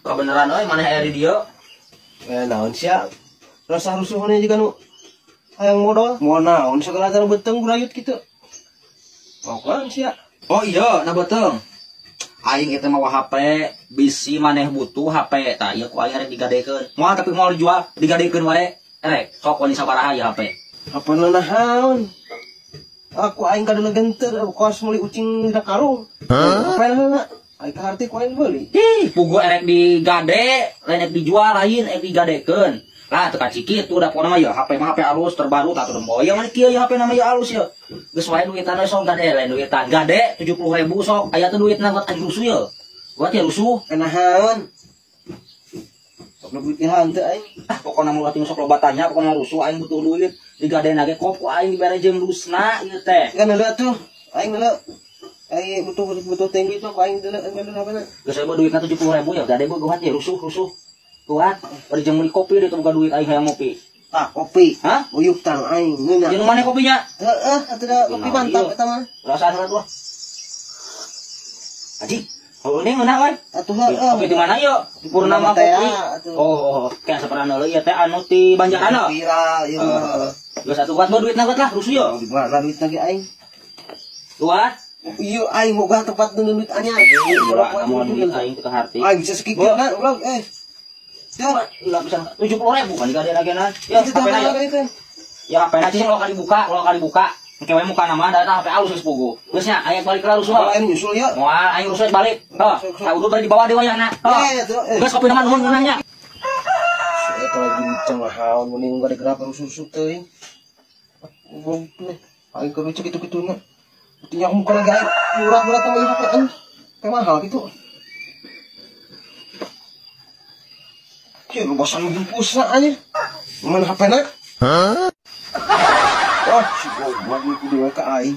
Kebeneran euy maneh aya di dieu. Naon sia? Rasa rusuhna juga nu hayang modal. Mau naon segala cara beuteung gurayut kitu. Mau kan sia? Oh iya, na beuteung. Aing eta mawa HP, bisi maneh butuh HP tah ieu ku aing rek digadekeun. Moal tapi moal dijual, digadekeun wae. Rek, sok wani sabaraha ieu HP. Apa naon? Aku aing kadeuleung genter kos meuli ucing dina karung. Apa naon? Aing kaharti ku aing beuli. Ih, pugu erek digade, lain rek dijual lain erek digadekeun. Lah teu kacikit tuh da pokona mah ya HP mah HP alus terbaru tah tuh demboy. Ya mah kieu ya HP nama ya alus ya. Geus wae duitan we sok gade lain duitan. Gade 70.000 sok aya teh duitna buat aing rusuh ya. Buat ya rusuh. Kenahan. Sok duit teu aing. Ah pokona mah ulah sok loba tanya pokona rusuh aing butuh duit. Digadena ge kop ku aing dibere jeung rusna ieu teh. Kan heula tuh aing heula. Aing butuh tinggi tuh aing deuleu HP-na. Geus we duitna 70.000 ya gade bogohan ya rusuh-rusuh. Tuhan, bari jeung meuli kopi deh boga duit aing hayang ngopi. Ah, kopi. Hah? Uyup tang aing ngeunah. Jeung mana kopinya? Heeh, atuh da kopi mantap eta mah. Rasaan heula tuh. Haji, oh ini ngeunah we. Atuh heeh. Kopi di mana yeuh? Di Purnama Kopi. Oh, kayak saperana heula ieu teh anu ti Banjarana. Viral ieu mah. Geus atuh buat duitna buat lah rusuh yeuh. Di mana duitna ge aing? Tuan. Iya aing boga tempat duit anyar. Ulah mun duit aing teu kaharti. Aing bisa sekikirna ulah eh. Ya, ulah bisa 70.000 kan digade lagi-na. Ya, HP-na ya. Ya HP-na cing lo kali buka, lo kali buka. Engke we muka nama da HP alus geus pugu. Geus nya aya balik lah rusuh. Aing nyusul ya. Moal aing rusuh balik. Heuh, udah bari dibawa deui wayahna. Heuh. Geus kopi nama nuhun ngeunah nya. Eta lagi bincang haon mending gade gerapa rusuh-rusuh teuing. Goblok. Aing keur kitu-kituna. Buktinya muka lagi aing murah-murah teh ieu HP aing. Teh mahal gitu. Ya, lu bosan bungkusna aja. Mana HP-na? Hah? Wah, si goblok kudu ka aing.